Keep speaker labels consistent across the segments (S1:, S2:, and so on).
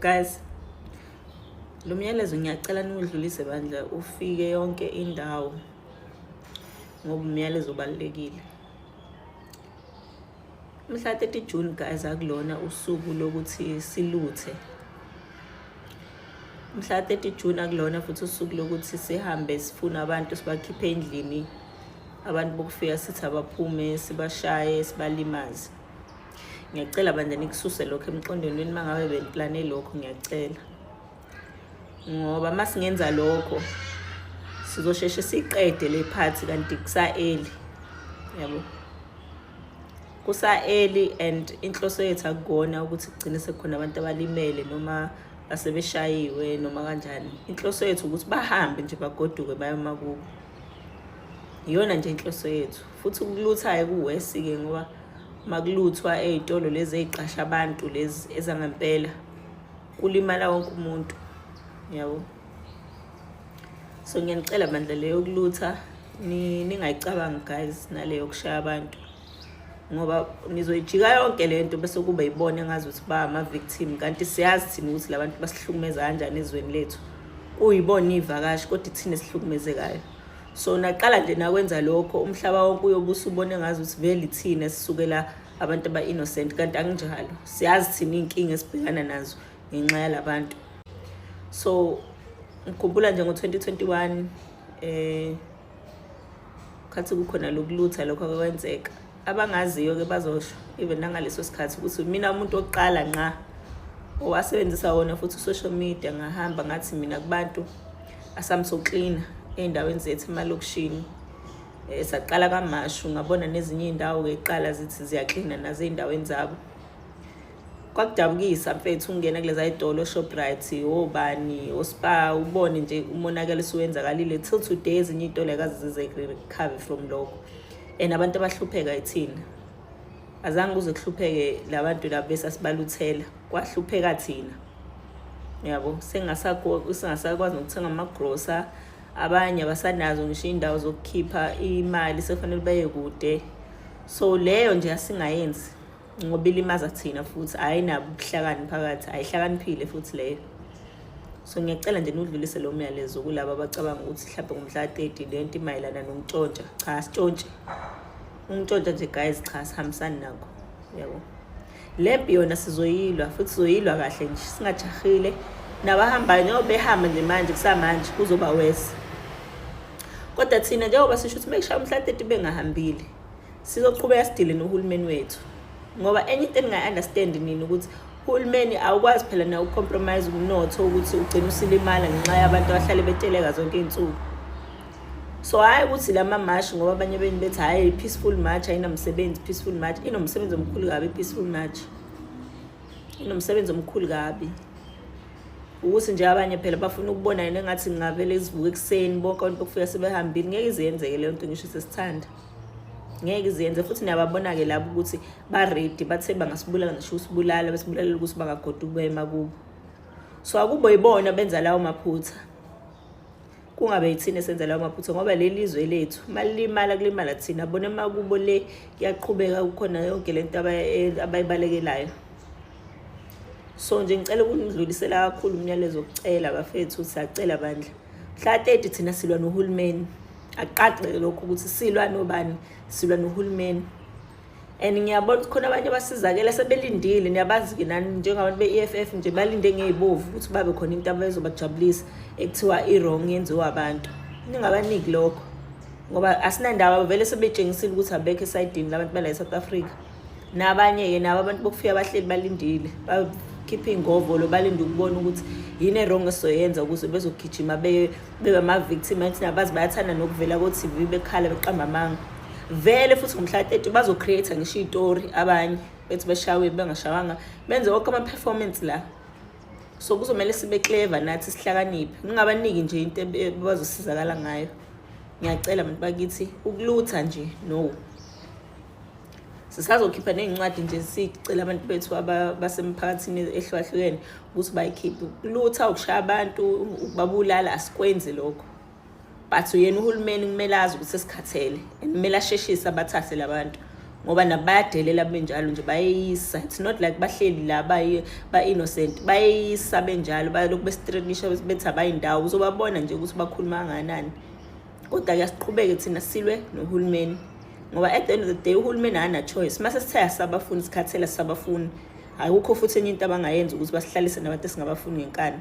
S1: Guys, lo myalezo ngiyacela niwudlulise bandla, ufike yonke indawo ngoba umyalezo ubalulekile. Mhla 30 June, guys, akulona usuku lokuthi siluthe. Mhla 30 June akulona futhi usuku lokuthi sihambe sifuna abantu, sibakhiphe endlini, abantu bokufika, sithi abaphume, sibashaye, sibalimaze. Ngiyacela bandla nikususe lokho emqondweni wenu uma ngabe beniplane lokho. Ngiyacela, ngoba uma singenza lokho sizosheshe siqede le phathi kanti kusa-early, yabo, kusa-early. And inhloso yethu akukona ukuthi kugcine sekukhona abantu abalimele noma asebeshayiwe noma kanjani. Inhloso yethu ukuthi bahambe nje, bagoduke, baye emakubo. Iyona nje inhloso yethu. Futhi ukulutha-ke ku-worse-ke, ngoba uma kuluthwa ey'tolo lezi ey'qasha abantu, lezi ezangempela, kulimala wonke umuntu, yabo. So ngiyanicela bandla, leyo kulutha ningayicabangi, guys, naleyo yokushaya abantu, ngoba nizoyijika yonke le nto bese kuba yibona engazuthi ba ama-victim, kanti siyazi thina ukuthi la bantu basihlukumeza kanjani ezweni lethu. Kuyibona iy'vakashi, kodwa ithina esihlukumezekayo. So naqala nje nakwenza lokho, umhlaba wonke uyobusa ubone ngazuthi vele ithina sisukela abantu aba-innocent, kanti akunjalo. Siyazi thina iy'nkinga esibhekana nazo ngenxa yalabantu. So ngikhumbula nje ngo-2021 khathi kukhona lokulutha lokho akwenzeka. Abangaziyo-ke bazosho even nangaleso sikhathi ukuthi mina umuntu wokuqala nqa owasebenzisa wona futhi u-social media, ngahamba ngathi mina kubantu asambe soklina ey'ndaweni zethu emalokishini. Saqala KwaMashu, ngabona nezinye iy'ndawo-ke kuqala zithi ziyaklina nazo ey'ndaweni zabo. Kwakudabukisa, mfethu, ukungena kuleza y'tolo, Shoprite, obani, oSpar, ubone nje umonakalo osuwenzakalile. Till today ezinye iy'tolo ayikaze zize recover from lokho, and abantu abahlupheka yithina. Azange kuze kuhlupheke labantu laba besasibaluthela, kwahlupheka thina, yabo. Singasakwazi nokuthenga amagrosa, abanye abasanazo ngisho iy'ndawo zokukhipha imali, sekufanele baye kude. So leyo nje asingayenzi ngoba ilimaza thina futhi ayinabo ubuhlakani phakathi, ayihlakaniphile futhi leyo. So ngiyacela nje nudlulise lo myalezo kulabo abacabanga ukuthi mhlawumbe ngomhla ka-30 le nto imayelana nokuntshontsha. Cha, sitshontshe ukuntshontsha nje, guys, cha, sihambisani nakho, yabo. Le mpi yona sizoyilwa futhi sizoyilwa kahle nje, singajahile. Nabahambayo, njengoba behamba nje manje, kusamanje kuzoba worse. Kodwa thina, njengoba sisho ukuthi mekushaya umhla 30 bengahambile, sizoqhubeka sidile nohulumeni wethu, ngoba enye into engingayi-understand nini ukuthi uhulumeni awukwazi phela nawo uku-compromise umnotho ukuthi ugcine usilimala ngenxa yabantu abahlale beteleka zonke iy'nsuku. So hhayi ukuthi lama march, ngoba abanye beni bethi hhayi, peaceful march ayinamsebenzi. Peaceful march inomsebenzi omkhulu kabi. Peaceful march inomsebenzi omkhulu kabi, ukuthi nje abanye phela bafuna ukubona yena engathi ngingavele sivuke ekuseni bonke abantu bokufika sebehambile. Ngeke iziyenzeke leyo nto, ngisho sesithanda, ngeke iziyenze. Futhi niyababona-ke labo ukuthi ba-ready, bathe bangasibulala ngisho usibulala, besibulalela ukuthi bangagoduki baye emakubo. So akubo yibona benza lawo maphutha, kungabe yithina esenza lawo maphutha, ngoba leli zwe lethu malilimala kulimala thina. Bona emakubo le kuyaqhubeka, kukhona yonke lento abayibalekelayo. So nje ngicela ukunidlulisela kakhulu umyalezo wokucela, bafethu, siyacela bandla, mhla 30 thina silwa nohulumeni. Akuqaqe lokho ukuthi silwa nobani, silwa nohulumeni. And ngiyabona ukuthi khona abanye abasizakele sebelindile, niyabazi-ke nani njengabantu be-EFF nje, balinde ngey'bovu ukuthi babe khona into abezobajabulisa ekuthiwa i-wrong yenziwa abantu. Ningabaniki lokho, ngoba asinandaba, vele sebetshengisile ukuthi abekho esayidini labantu bala e-South Africa. Nabanye-ke nabo abantu bokufika bahleli balindile, bakhiphe iy'ngovolo, balinde ukubona ukuthi yini e-wrong esizoyenza ukuze bezogijima bebe ama-victim. Angithi nabazi bayathanda nokuvela ko-TV bekhala, beqamba amanga vele. Futhi ngomhla 30 bazo-create ngisho iy'tori, abanye bethi beshawe bengashawanga, benze wonke ama-performance la. So kuzomele sibe clever nathi, sihlakaniphe, ningabaniki nje into ebazosizakala ngayo. Ngiyacela bantu bakithi, ukulutha nje, no. Sisazokhipha ney'ncwadi nje, sicela abantu bethu basemphakathini ehlukahlukene ukuthi bayikhiphe. Ukulutha, ukushaya abantu, ukubabulala, asikwenzi lokho, but yena uhulumeni kumele azi ukuthi sesikhathele and kumele asheshise abathathe labantu. Ngoba nabo bayadelela benjalo nje, bayeyisa. It's not like bahleli la ba-innocent, bayeyisa benjalo, balokhu besitrenisha bethi abayindawo. Uzobabona nje ukuthi bakhuluma kangakanani. Kodwa-ke asiqhubeke thina silwe nohulumeni, ngoba at the end of the day uhulumeni akana-choice. Mase sithe asisabafuni, sikhathele, asisabafuni, akukho futhi enye into abangayenza ukuthi basihlalise nabantu esingabafuni ngenkani.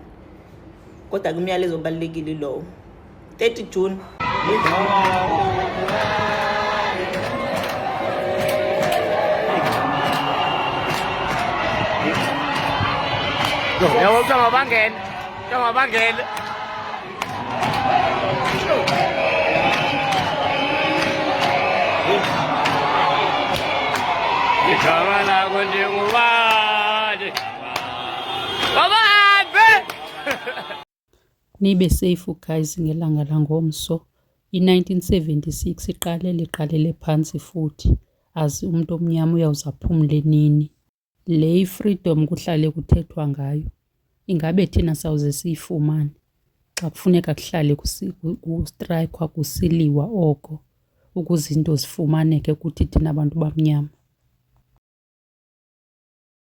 S1: Kodwa-ke umyalezo obalulekile lowo. 30 June.
S2: Yabo kuthiwa mabangene, kuthiwa mabangene. Igama lakho ndingubani? Babahambe!
S3: Nibe safe guys ngelanga langomso. I-1976 iqale liqalele phansi futhi. Azi umuntu omnyama uyawuze aphumule nini. Le i-freedom kuhlale kuthethwa ngayo, ingabe thina sawuze siyifumane xa kufuneka kuhlale kustraykhwa kusiliwa oko ukuze iinto zifumaneke kuthi thina bantu bamnyama?